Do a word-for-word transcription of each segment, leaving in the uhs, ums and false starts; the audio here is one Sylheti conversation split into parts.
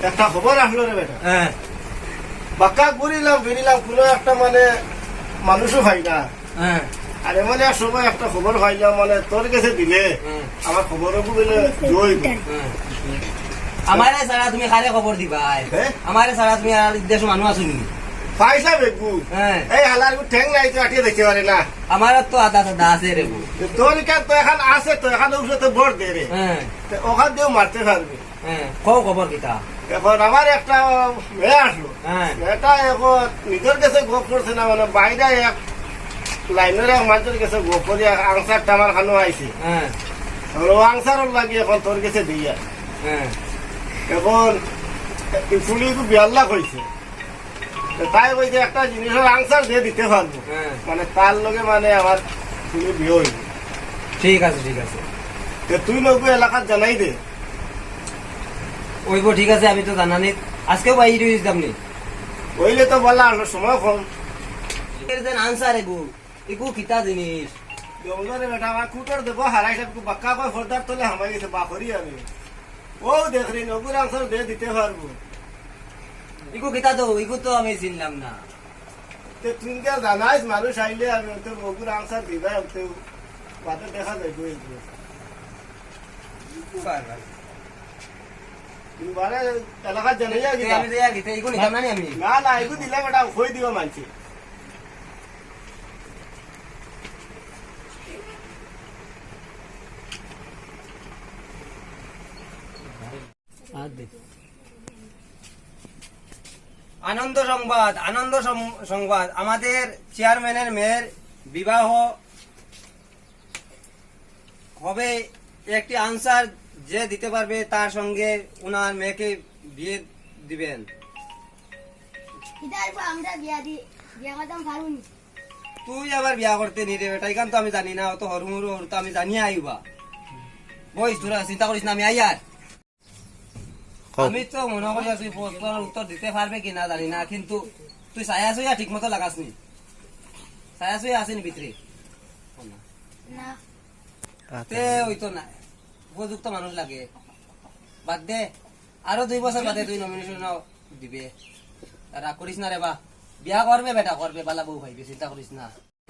একটা খবর আসলো রে বেটা। হ্যাঁ। বাক্কা ঘুরিলাম ফিরিলাম, কোনো একটা মানে মানুষও পাই না। হ্যাঁ। আর এমন এক সময় একটা খবর পাইলাম, মানে তোর গেছে দিলে হুম। আমার খবর অগু বলে জয়। হুম। আমারে ছাড়া তুমি কারে খবর দিবায়? হ্যাঁ? আমারে ছাড়া তুমি আর দেশো মানুষ আছো নি? পয়সা বেগু। হ্যাঁ। এই হালার গু ঠ্যাং নাই তো আটিয়ে দেখতে পারে না। আমার তো আধা সাদা আছে রে গু। তোর কার তো এখন আছে তো, এখন উপরে তো ভর দে রে। হ্যাঁ। তো ওখান দিয়েও মারতে পারবে। হ্যাঁ, কও খবর কিতা? এখন আমার একটা মেয়ে আসলো। হ্যাঁ। এটা এখন নিজের কাছে গপ করছে না, মানে বাইরে এক লাইনের এক মানুষের কাছে গপ করি এক আনসারটা আমার কানো আইছে। হ্যাঁ। এখন ও আনসারর লাগি এখন তোর কাছে দিয়া। হ্যাঁ। এখন এই ফুলি তো বিয়াল্লা কইছে। তো তাই কইছে একটা জিনিসের আনসার যে দিতে পারবো। হ্যাঁ। মানে তার লগে মানে আমার ফুলি বিয়ে হইবে। ঠিক আছে, ঠিক আছে। তো তুই নগু এলাকাত জানাই দে। অইবো, ঠিক আছে, আমি তো জানানি। আজকেও বাইরে হইতাম নি। অইলে তো বলা, আর সময় কম। এর দেন আনসার এগু, এগু কিতা জিনিস? জঙ্গলে বেটা, আমার কুটর দেবো, হারাই সাহেব, বাক্কা কয় ফর্দার তলে হামাই গেছে, বাখরি আমি। ও দেখ রে, নগুর আনসার দে দিতে পারবো। এগু কিতা তো, এগু তো আমি চিনলাম না। তে তুই যা জানাইস, মানুষ আইলে আমি তো নগুর আনসার দিবাই, তো বাদে দেখা যাইবো এগু। বারবার। তুমি বারে এলাকাত জানাইয়া তে দিবা। আমি যাই আর কি, তে এগু নিতাম না নি আমি। না, না, এগু দিলে বেটা, কই দিবা মানছি। আর দে। আনন্দ সংবাদ, আনন্দ সং-, সংবাদ। আমাদের চেয়ারম্যানের মেয়ের বিবাহ হবে। একটি আনসার যে দিতে পারবে, তার সঙ্গে ওনার মেয়েকে বিয়ে দিবেন। ইতার পর আমরা বিয়া দি-, বিয়া করতাম পারুনি। তুই আবার বিয়া করতে নি রে বেটা, ইখান তো আমি জানি না, অত হরু মুরু হরু তো আমি জানিয়া আইবা। বইস, তোরা চিন্তা করিস না, আমি আইয়ার। কও। আমি তো মনে করি তুই প্রশ্নর উত্তর দিতে পারবে কি না জানি না, কিন্তু তুই ছায়া ছুয়া ঠিক মতো লাগাস নি। ছায়া ছুয়া আছে নি ভিতরে? না। আচ্ছা। তে ওই তো না, উপযুক্ত মানুষ লাগে। বাদ দে, আরো দুই বছর বাদে তুই নমিনেশন দিবে। আর রাগ করিস না রে বা, বিয়া করবে বেটা, করবে, বালা বউ পাইবে, চিন্তা করিস না।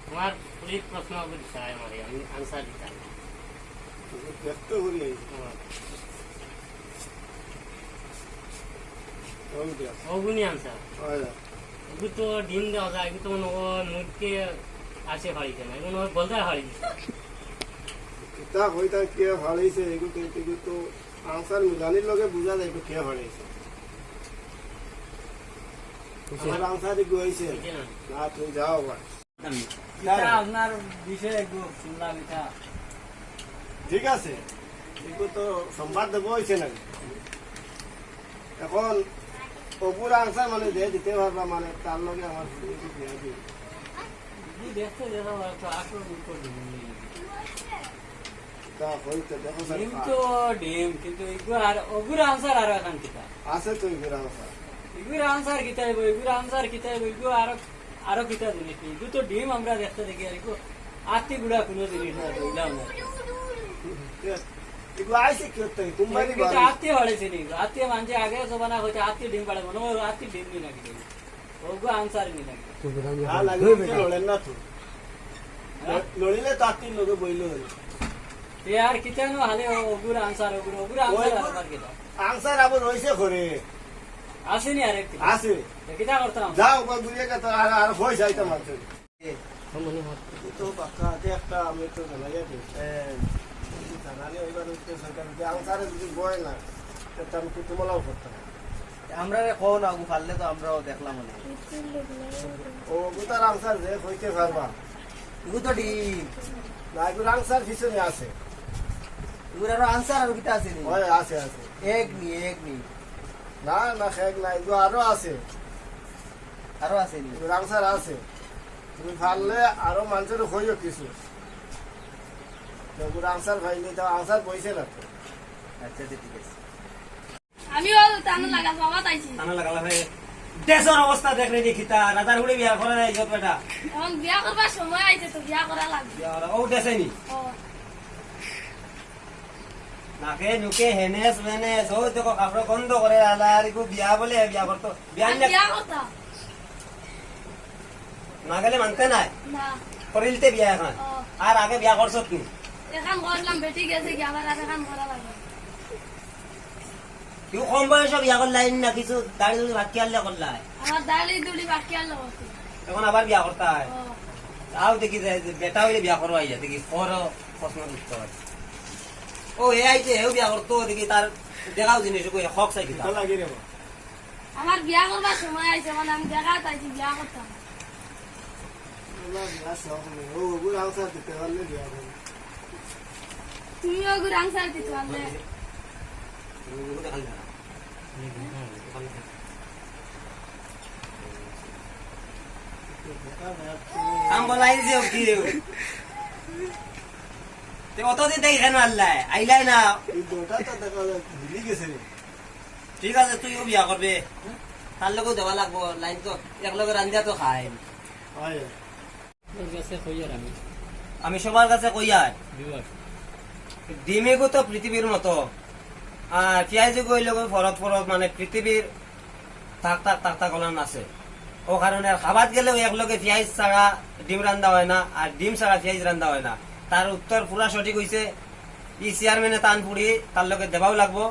তোমার পুলিশ প্রশ্ন করতে চায় আমারে, আমি আনসার দিতাম। ব্যক্ত করি আইছি। হ্যাঁ। কোন দেশ? অগুনি আনসার। হয় না। এগু তো ডিম দেওয়া যায়, এগু তো মনে হয় মুরগি আসে ফাড়িছে না, এগু মনে হয় বলতে ফাড়িছে। কিতা হইতা কে ফাড়িছে, এগু তো, এগু তো আনসার মিলানির লগে বুঝা যায় তো কে ফাড়িছে। বুঝছে? আমার আনসার এগু হইছে। হইছে না। না, তুমি যাও আবার। ইটা আপনার বিষয়ে একটু শুনলাম ইটা। ঠিক আছে, এগু তো সংবাদ দেবো হইছে না। এখন অগুর আনসার মানে যে দিতে পারবা মানে তার লগে আমার ফুলকে বিয়া দিই। জি, দেখতে যেটা হয় তো আসল উত্তর দিবেন। তা হইতে দেখো স্যার, ডিম তো ডিম, কিন্তু এগু আর অগুর আনসার আরো এখন কিতা? আছে তো এগুর আনসার। এগুর আনসার কিতা হইব? এগুর আনসার কিতা হইব? এগু আরো, আরো কিতা জিনিস নি? এগু তো ডিম আমরা দেখতে দেখি আর এগু আত্তি গুড়া কোনো জিনিস না, বুঝলাম না। এগু আইছে কি হতে? কোম্পানি কিন্তু বাড়ি। আত্তি হড়েছে নি? আত্তি মানছে আগে জমানা হইতে আত্তি ডিম পাড়ে, মনে হয় আত্তি ডিম নি নাকি? অগু আনসার নি নাকি? না, লাগে, লড়েন না তো। হ্যাঁ? লড়িলে তো আত্তির লগে বইল হইল। তে আর কিতা নো হালে অগুর আনসার, অগুর, অগুর আনসার ওই আবার কিতা? আনসার আবার রইছে ঘরে। আসেনি আরেক কিতা? আছে। তে কিতা করতাম? যাও, ওপর ঘুরিয়ে গেছে, আর, আর হয়ে যাইতাম আর কি। এ, তো বাক্কা আছে একটা, আমি তো জানাই আর কি। এ, জানালে ওইবার হচ্ছে সরকার যদি আনসারে যদি বয় না, তো আমি কুতুমলাও করতাম। আমরারে কও না, অগু পারলে তো আমরাও দেখলাম অনে। ও, অগু তার আনসার যে কইতে পারবা। অগু তো ডিম। না, অগুর আনসার পিছনে আছে। অগুর আরো আনসার আরো কিতা আছে নি? হয়, আছে, আছে। এক নি, এক নি। না, না, এক না, অগু আরো আছে। আরো আছে নি? অগুর আনসার আছে। তুমি পারলে আরো মানুষের কইও কিছু। অগুর আনসার পাইলে তো আনসার বইছে না তো। আচ্ছা, আচ্ছা, ঠিক আছে। আমিও টানা লাগাল বাবা তাইছি। টানা লাগাল ভাই। দেশর অবস্থা দেখ রে, দেখিতা, রাজার হুড়ে বিয়া করে নাই, যত বেটা। এখন বিয়া করবার সময় আইছে তো বিয়া করা লাগবে। বিয়া করা, ও দেশে নি? ও। নাকে নুকে হেনেস মেনেস, ও দেখো কাপড় বন্ধ করে আলা, আর ইগু বিয়া বলে বিয়া করতো। বিয়া আমি না, বিয়া করতাম। না গেলে মানতে নাই। না। করিলতে বিয়া এখন। ও। আর আগে বিয়া করছত নি? এখন করলাম, বেটি গেছে কি, আবার আর এখন করা লাগে। কেউ কম বয়সে বিয়া করলাই না, কিছু দাড়ি দুড়ি বাকি আনলে করলাই। আমার দাড়ি দুড়ি বাকি আনলে করতে। এখন আবার বিয়া করতায়। ও। তাও দেখি যে, যে বেটা হইলে বিয়া করো আইয়া, দেখি করো প্রশ্ন উত্তর। ও, এ আইছে, হেও বিয়া করতো, দেখি তার দেখাও জিনিস, কই, হক চাই কিতা? লাগে রে বা। আমার বিয়া করবার সময় আইছে, মানে আমি দেখা তাইছি বিয়া করতাম। আল্লাহ, বিয়া শখ নেই। ও, ওগুলো আনসার দিতে পারলে বিয়া করবো। তুমিও ওগুলো আনসার দিতে পারলে। কাম বলাই যে কি? তে অতদিন তাই কেন আল্লাহ? আইলাই না। এই দুটা তো দেখা যায়, ভুলি গেছে রে। ঠিক আছে, তুইও বিয়া করবে। তার লগেও দেওয়া লাগবো, লাইন তো এক লগে রান্দিয়া তো খাই। হয়। ওর কাছে কইয়ার আমি। আমি সবার কাছে কইয়ার। Viewers। ডিমিগু তো পৃথিবীর মতো। আর পিয়াইজগু ওই লগে ফরত ফরত, মানে পৃথিবীর থাক থাক থাক থাক ওলান আছে। ও কারণে আর খাবাত গেলেও এক লগে পিয়াইজ ছাড়া ডিম রান্দা হয় না, আর ডিম ছাড়া পিয়াইজ রান্দা হয় না। তার উত্তর পুরা সঠিক হইছে। ই চেয়ারম্যানে তান পুড়ি তার লগে দেওয়াও লাগবো।